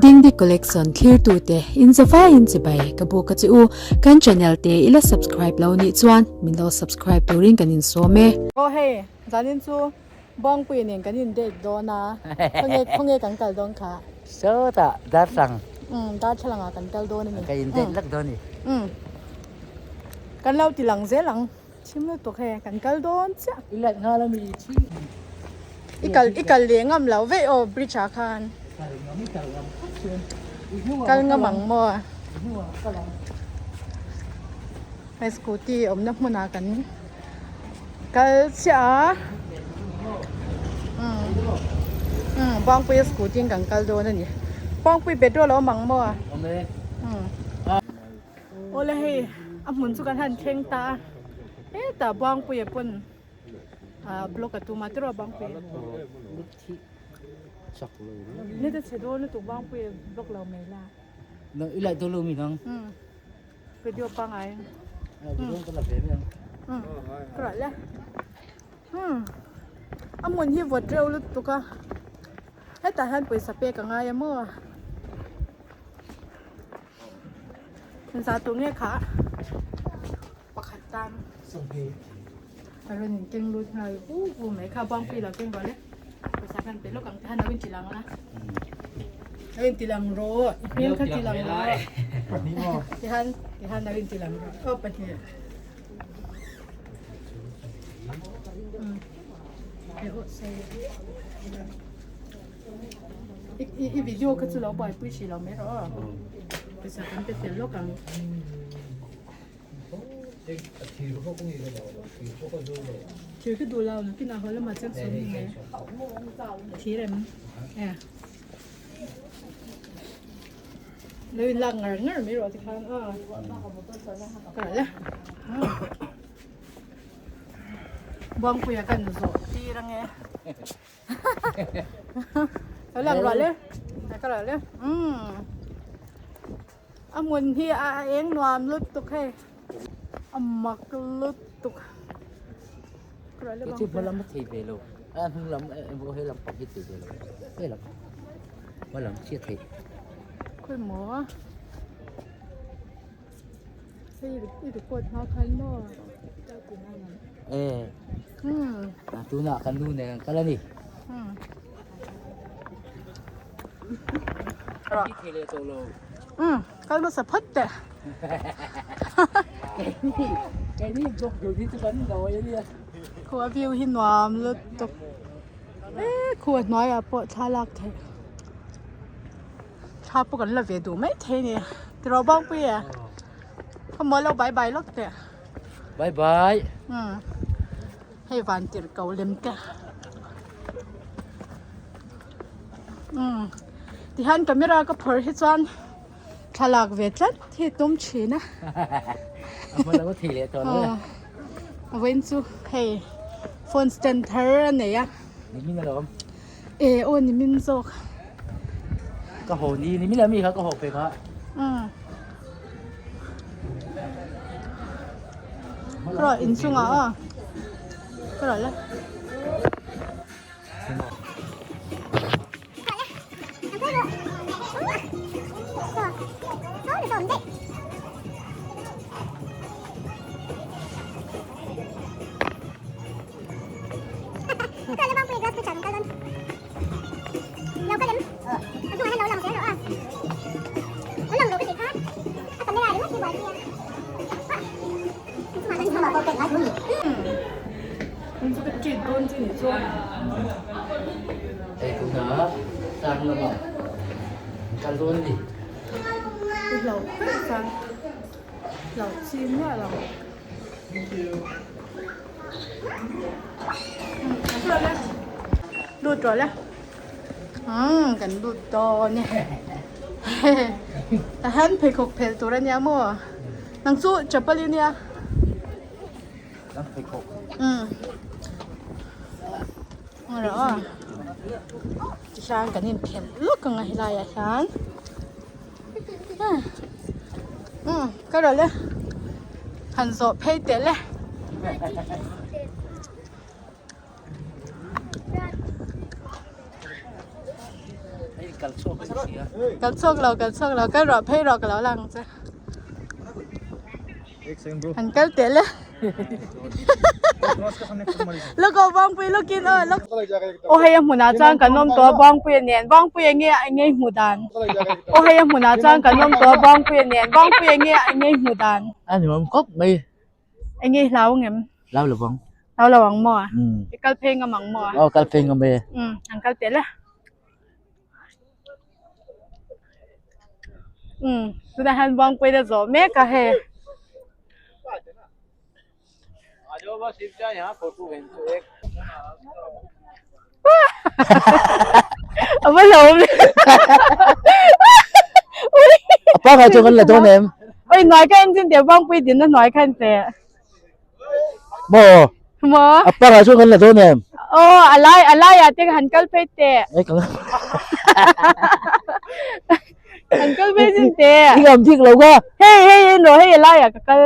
Dingdi Collection thlirtute in zavaiin chibai ka buk a che u. Kan channel te i la subscribe lo nih chuan min lo subscribe turin kan insawm e. Aw hei, zanin chu Bawngpui nen kan in date dawn a, khawnge khawnge kan kal dawn kha? Sawtah darthlang. Umm darthlalang ah kan kal dawn a ni. Kan in date lak dawn a ni. Umm kan lo ti lang zel ang. Chim lutuk hei kan kal dawn chiah. I let nghal a mi chim. I kal i kal leh ngam lo veih aw bridge ah khan. Kal ngam i kal ngam phawt chuan i hnungah Kal ngam ang maw? I hnungah kal ang. Hei scooty awmna hmunah kan kal chiah a. Umm umm Buangpuia scooty in kan kal dawn a ni. Buangpui petrol a awm ang maw? Awm e. Umm. Awle hei a hmun chu kan han thleng ta a hetah Buangpuia pawn ah block a tum a tiraw Buangpuia ni te chhe dawn lutuk Buangpuia block lo mai la i laih dawn lo mi nang umm video pangai video ka la ve mai ang umm ka rawh le umm a hmun hi vawt reuh lutuk a hetah hian pawisa pek a ngai a maw. Za tur nge kha pakhat tan a rawn in keng lut nghal vu vu mai kha Buangpui lo keng rawh le pawisa khan pe lawk ang te khan lo in ti lang a lo in ti lang rawh i hmel kha ti lang rawh tihan tihan lo in ti lang rawh aw pahnih I video kha chu lo buaipui hrih lo mai rawh aw. Pawisa kan pe fel lawk ang. Thir ka duh lo nakinah haw lamah chiang sawn ni mai. Thir em? E. Lo in lak ngar ngar mai rawh tikhan aw. Ka la le. Buangpuia kan zawh tir ange. Lo lang ruah le ka lo le umm a hmun hi a eng nuam lutuk hei a mak lutuk Cái chip hma lam a thei ve lo a hnung lam emaw he lam pang hi thei ve lo he lam hma lam chiah theih khawi maw hei i record hma khan maw e a tunah kan nu nen an kal a ni i thei leh tawh lo kal hmasa phawt teh keini blog tur hi chu kan nawi a nia khua view hi nuam lutuk e khua hnuaiah pawh thla lak theih Thla pawh kan la ve duh mai thei a ni. Tiraw Bangpui e? Khawmual lo bye bye lawk teh. Bye bye. Umm. Hei van tirh ko lem te. Umm. Tihian camera ka phawrh hi chuan thlalak ve tlat hi tum thin a. A hma lo thei leh tawh lo e. A vawiin chu hei phone stand thar a nei a. Nimin alawm. E aw nimin zawk. Ka haw ni nimin ami kha ka haw pe kha. Umm. Ka rawh inchungah aw. Ka rawh le. Hei tunah tlang lamah an kal dawn a ni. Lut rawh le umm kan lut dawn e tahan pheikhawk phelh tur a nia maw nang chu chapal i nia umm rawh aw tihian kan inphelh lawk ang a helai ah hian. Umm ka rawh le han zawh phei teh le Kal chhuak in hria. Kal chhuak lo, kal chhuak lo, kal rawh phei rawh ka lo lang che. An kal teh le. Look aw Buangpui look in aw look. Aw hei a hmunah chuan kan awm tawh a Buangpuia nen Buangpuia nge a engei hmuh dan. Aw hei a hmunah chuan kan awm tawh a Buangpuia nen Buangpuia nge a engei hmuh dan. A nuam khawp mai. Engei hlau ngem? Hlau lo vang. Hlau lo ang maw? I kal phei ngam ang maw? Aw kal phei ngam e. An kal teh le. Umm tunah hian Buangpuiin a zawh mek a hei. A va hlauhawm le. A pangai chuan kan la dawn em? Oi hnuai kha en chin teh Buangpui dinna hnuai kha en teh. Maw? Maw? A parah chuan kan la dawn em? Aw, a lai, a laiah te han kal phei teh. Ai ka Han kal phei zin teh. I ngam bik lo ka. Hei, hei, en rawh, hei a laiah ka kal.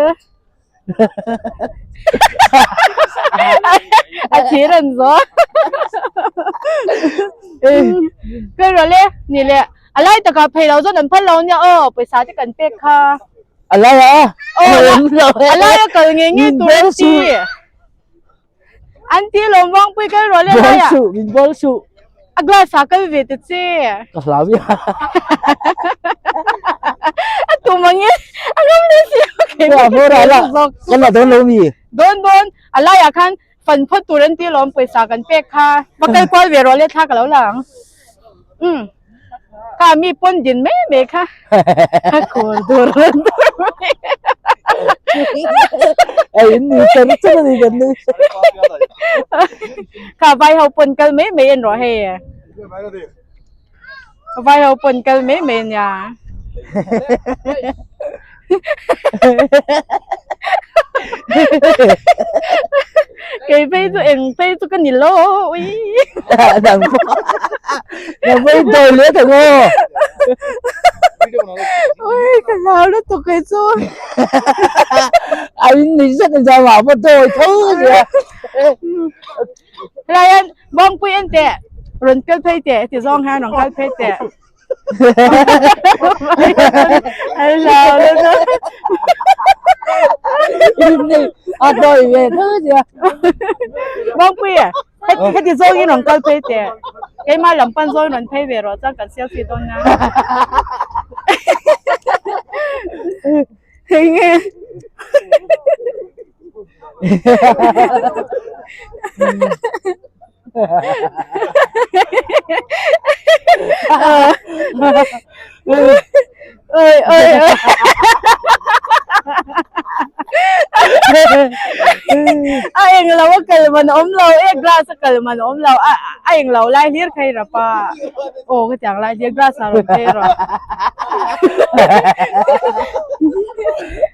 A thir an zo. Kal rawh le, ni le. A lai takah phei lo chuan an phal lo nia aw, pawisa te kan pek kha. A lai a? A lai a kal ngei ngei tur an ti. An ti lawm Vangpui kal rawh le a lai ah. Ball suh, min ball suh. A glass ah kal ve ta che. Ka hlau i. A tum ang e, a ngam leh si lo. Ka hmu rah la, kan la dawn lo mi? Dawn dawn, a lai ah khan fan phawt tur an ti lawm pawisa kan pek kha. Va kal kual ve rawh le thla ka lo la ang. Umm. Kha mi pawn din mai mai kha a khur dur dur mai. A in ni char char a ni kan ni. Kha vai ho pawn kal mai mai an rawh hei. Vai ho pawn kal mai mai ania. Kei phei chu eng phei chu ka ni lo ui. Nang nang phei dawi leh ta ngaw. Ui ka hlau lutuk kei chu. A in ni zet ni zau ah pawh dawi tho sia. Helai hian Bawngpui en teh rawn kal phei teh ti zawng hian rawn kal phei teh. A dawi ve tho sia. Bawngpui e, heti zawngin rawn kal phei teh. Keimah lam pan zawngin rawn phei ve rawh chuan kan selfie dawn nia. Hei nge. Oi oi oi. A eng lo a kal man awm lo e glass a kal man awm lo a a eng lo lai hlir kha i rap a aw ka tiang lai hlir glass ah rawn phei rawh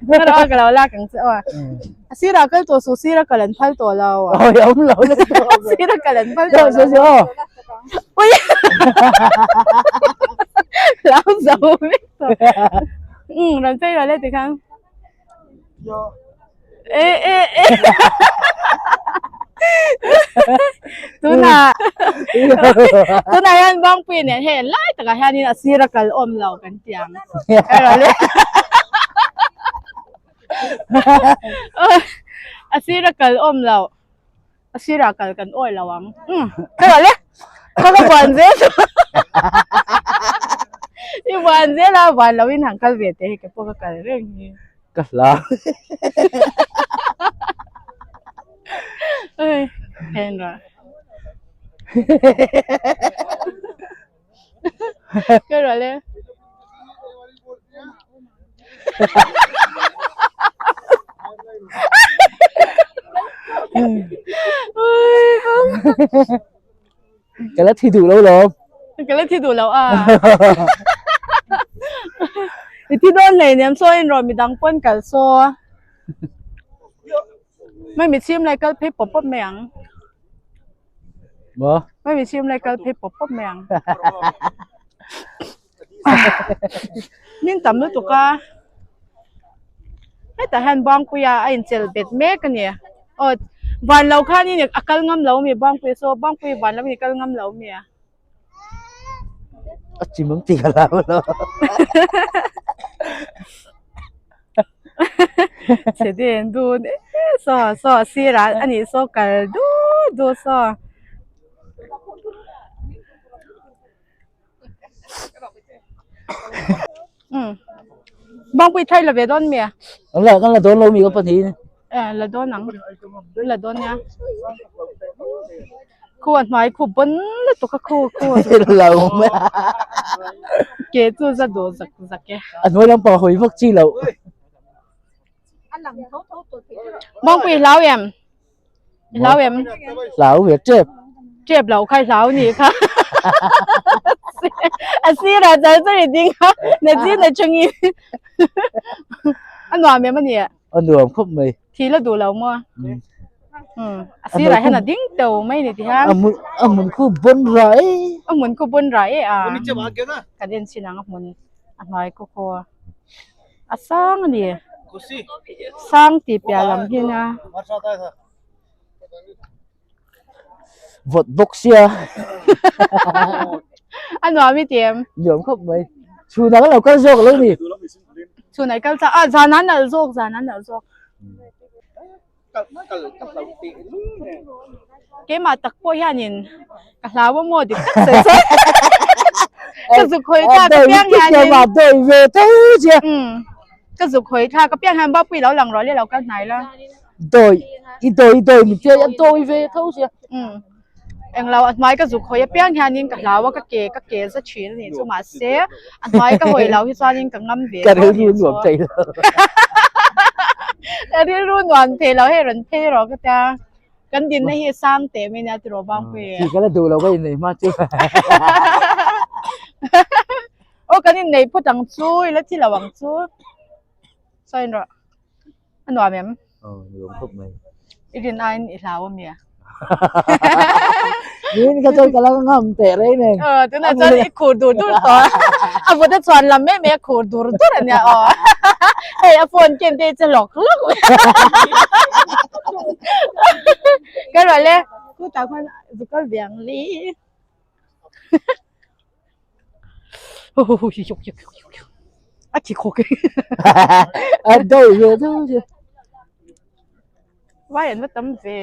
ka rawh a ka lo lak ang che aw A sirah kal tawh suh, sira kal an phal tawh lo. Awi awm lo le. Sira kal an phal tawh lo. Ui. Lau zo vek tawh. Um, rawn phei rawh le tikhan. E e e. Tunah tunah hian Bawngpui nen hei lai takah hianin a sira kal awm lo kan ti ang. Erawh le. A sira kal awm lo a sira kal kan awi lo ang um ka rawh le ka ka buan zel chu i buan zel a buan lo in han kal ve teh hi ke pawh ka kal reng hi ka hla oi hen rawh Ka rawh le. Ka la thi duh lo lawm. Ka la thi duh lo a. I thi dawn hlei nem saw in rawh midang pawn kal saw. Mai mi chhim lai kal phei pawp pawp mai ang. Maw? Mai mi chhim lai kal phei pawp pawp mai ang. Min tam lutuk a. Hetah hian Bangpuia a inchelh bet mek a ni. Aw van lo khan in a kal ngam lo mi Bangpui saw Bangpui van lo in i kal ngam lo mi a. A chim ang tih ka hlau lo. Chhe den dun e saw saw sirah a nih saw kal dut dut saw. Um Bangpui thai la ve dawn mi a? Kan la kan la dawn lo mi ka pahnih. Eh la dawn ang la dawn nia. Khu a hnuai khu pawn lutuk a khu khu. Lo mai. Ke chu za duh zak zak e. A hnuai lampang hawi vak chi loh. Bangpui hlau em? Hlau em? Hlau ve tep. Tep lo kha hlau ni kha. A sirah char char i ding a, na chi na chungi. A nuam em a ni? A nuam khawp mai. Thi la duh lo maw? A sirah hian a ding teuh mai ni ti hian. A hmun a hmun khu bawn ra e. A hmun khu bawn ra e a. Kan en chin ang a hmun a hnuai khu khu. A sang a ni. Sang tih piah lam hian a. Vawt bawk sia. A nuam i ti em? Nuam khawp mai. Chhunah kan lo kal zawk lo ni. Chhunah i kal chak a zan a nalh zawk zan a nalh zawk. Keimah tak pawh hianin ka hlau a maw dik tak sawi sawi ka zuk hawi thlak apiang hianin ka zuk hawi thlak apiang hian Bapui lo lang rawh le lo kal hnai la. Dawi i dawi dawi min tia a dawi ve tho sia. Englo a hnuai ka zuk hawi apiang hianin ka hlau a ka ke ka ke za thin a nih chu mahse a hnuai ka hawi lo hi chuanin ka ngam ve Ka rilru nuam thei lo. Ka rilru nuam thei lo hei rawn phei rawh ka tia kan dinna hi sang teh mai nia tiraw Bangpui. Khi ka la duh lo ka innei hma chu. Aw kan innei phawt ang chu i la thi lo ang chu. Sawi rawh. A nuam em? Aw, nuam khawp mai. I rin aiin i hlau a mi a? Niin ka chuan ka la ngam teh rei nen. Aw, tunah chuan i khur dur dur tawh a. A vut a chuan lam em em a khur dur dur a nia aw. Hei a phone ken te hi che lawk lawk mai. Ka rual e, chutah khuan zu kal ve ang li. A thi khawk e. A do ve do che. Vai an va tam ve.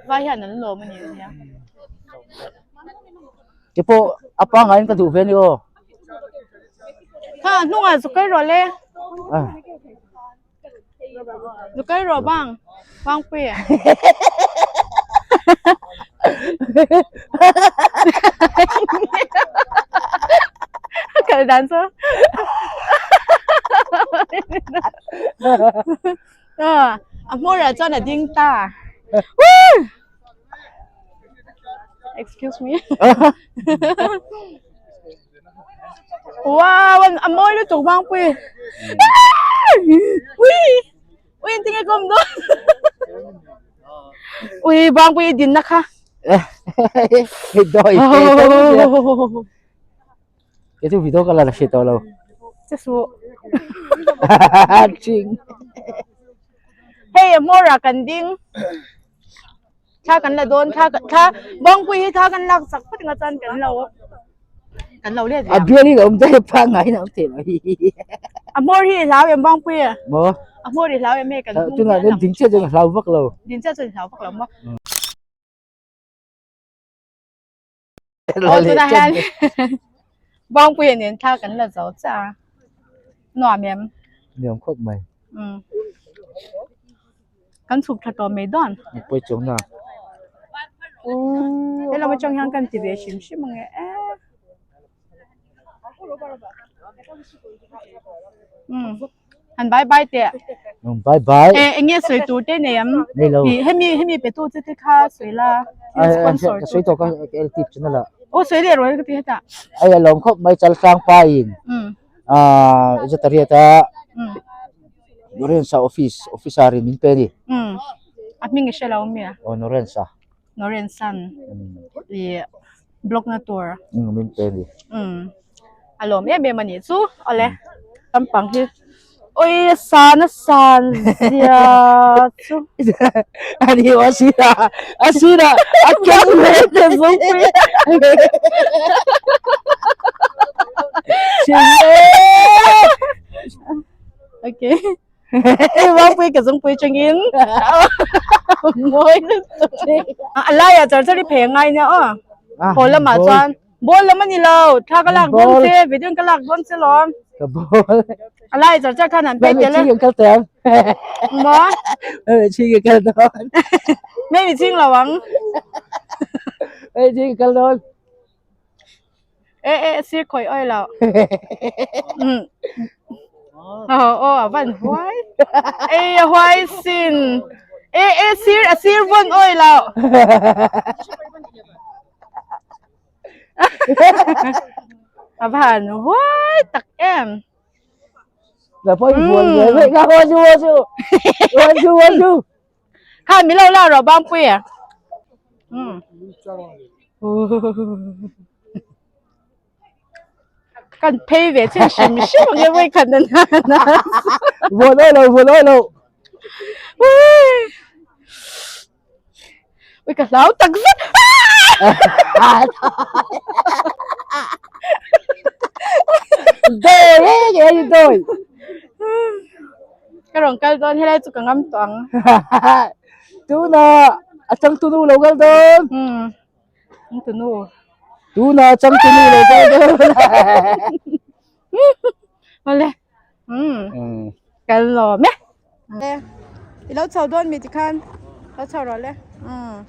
Vai hian an lawm a ni nia. Ke pawh a pangngai in ka duh ve a ni aw. Kha hnungah zu kal rawh le. Zu kal rawh bang bangpui ah. Kal dan chu. A hmawr ah chuan a ding ta. Excuse me. Wow, a mawi lutuk Bangpui. Ui! Ui, ang tinge kom do. Ui, Bangpui din na kha. Doi. Cái chú video cái là sẽ tao lâu. Che su. Ching. Hey, mora kan ding. Thla kan la dawn thla thla bawngpui hi thla kan lak chak phawt anga chuan kan lo kan lo let A bial hi a awm daih a pangngai in a awm thei lo hi. A hmawr hi i hlau em bawngpui? Maw? A hmawr i hlau em hei kan hnung Tunah chuan ding chiah chuan ka hlau vak lo. Ding chiah chuan i hlau vak lo maw? Aw tunah hian Bawngpuia nen thla kan la zo chiah a, nuam em? Nuam khawp mai. Umm kan chhuk tha tawh mai dawn. Mipui chung na. Hello atang hian kan ti ve hrim hrim ang e. Umm. Han bye bye teh. Um bye bye. Eh enge sawi tur te nei am. Nei lo. Ih hemi hemi pe tu che te kha sawi la. Ai sponsor ka sawi tawh ka ka el tip chuna la. Oh sawi leh rawh ka ti heta. Ai a lawm khawp mai chal hrang pa in. Um. Ah Zetariat a. Um. Lorenza office officer in min pe ni. Um. A hming i hre lo mi a. Oh Lorenza. Lorenza-n i block na tur. Um min pe ni. Um. A lawm em em a nih chu. Awle. Lampang hi. Oi san a san zia chu. Ani a sira a sira a keng ve te zungpui. Okay. Ei Wangpui ka zungpui chungin mawi lutuk. A laiah char char i phei ngai nia aw. Haw lamah chuan ball lam a ni lo thla ka lak dawn che video in ka lak dawn che lawm. Ka ball. A laiah char char khan an phei tel e. Kal tel. Maw? Mei ching kal dawn. Mei ching lo ang. Mei ching kal dawn. E e sir khawih awi lo. Oh oh a van huai. Ei a huai sin. E e sir a sir vawn awi lo. A van huai tak em. Là pawh i bual ve ve ka haw chu haw chu. Haw chu haw chu. Kha mi lo la rawh Bangpui a. Kan phei ve chin hrim hrim ang e vawi khat na na. Vuan awi lo vuan awi lo. Ui ka hlau tak zet. Doi e nge ni doi. Ka rawn kal dawn helai chu ka ngam tawh ang. Tuna a changtunu lo kal dawn. Um changtunu. Tuna a changtunu lo kal dawn. Awle. Um kal lawm e. I lo chho dawn mi tikhan lo chho rawh le umm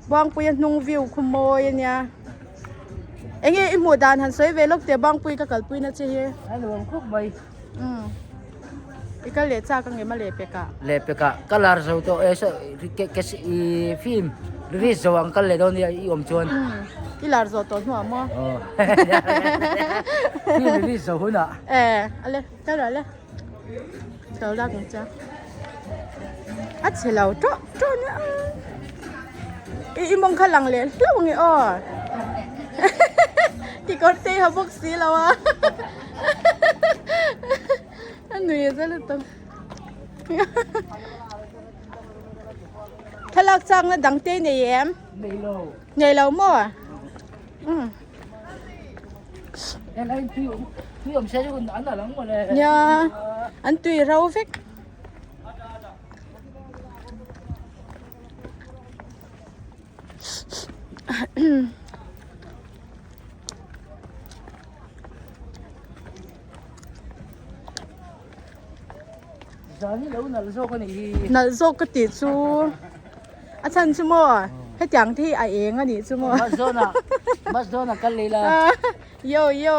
Buangpuia hnung view khu mawi a nia eng nge i hmuh dan han sawi ve lawk teh Buangpui ka kalpui na che hi a nuam khawp mai umm i kal leh chak ang em a leh pek ah leh pek ah ka lar zo tawh e saw i film release zo ang kal leh dawn nia i awm chuan umm i lar zawh tawh hnuah maw film release zo hunah e ale kal rawh le. Lo lak ang cha. A chhe lo tawh tawh nia. I i mawng kha lang leh hlauh ang e aw. Kekawr te ha bawk si lo a. A nui a za lutuk. Thlalak chakna dang te nei em? Nei lo. Nei lo maw? Umm. Nia an tui ro vek. Nalh zawk ka tih chu a chhan chu maw hetiang te hi a eng a nih chu maw. Yo yo.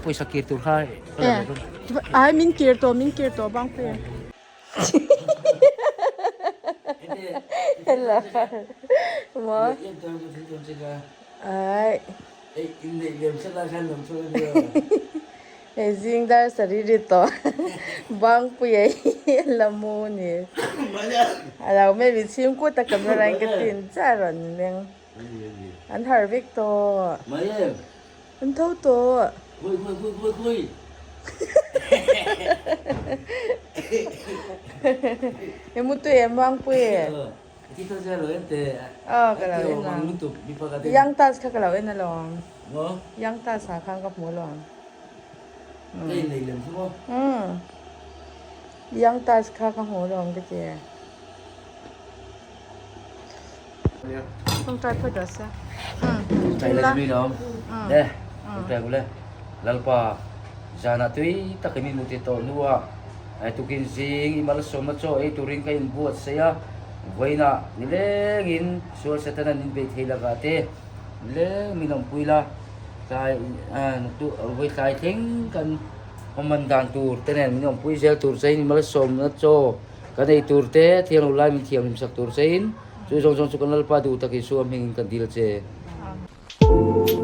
Pawisa kir tur kha ai min kir tawh min kir tawh bang pui. Hei zing dar sarih ri tawh Bangpuia hi a la mu a ni. A lo maybe chhingkut a camera in ka tin chiah rawn meng. An harh vek tawh. An tho tawh. I mu tui em Bangpui? Aw ka lo en ang. Young tas kha ka lo en alawm. Young tas ah khan ka hmu alawm. Umm. Young tas kha ka hmu alawm ka ti. Tawngtai phawt rawh se. Tawngtai la zui lawm. Le, tawngtai ku le. Lalpa, zanah tui tak in mu ti tawh hnuah tukin zing i malsawmna chaw ei turin ka inbuatsaih a, vawiinah nilengin sual Satan-a'n min bei thei lakah te nileng min awmpui la, tlai vawi tlai thleng kan awm dan tur te nen min awmpui zel tur chein i malsawmna chaw Kan ei tur te, thiang lo lai min thianghlim sak tur chein, chu zawng zawng chu kan Lalpa duh tak Isua hmingin kan dil che. Amen.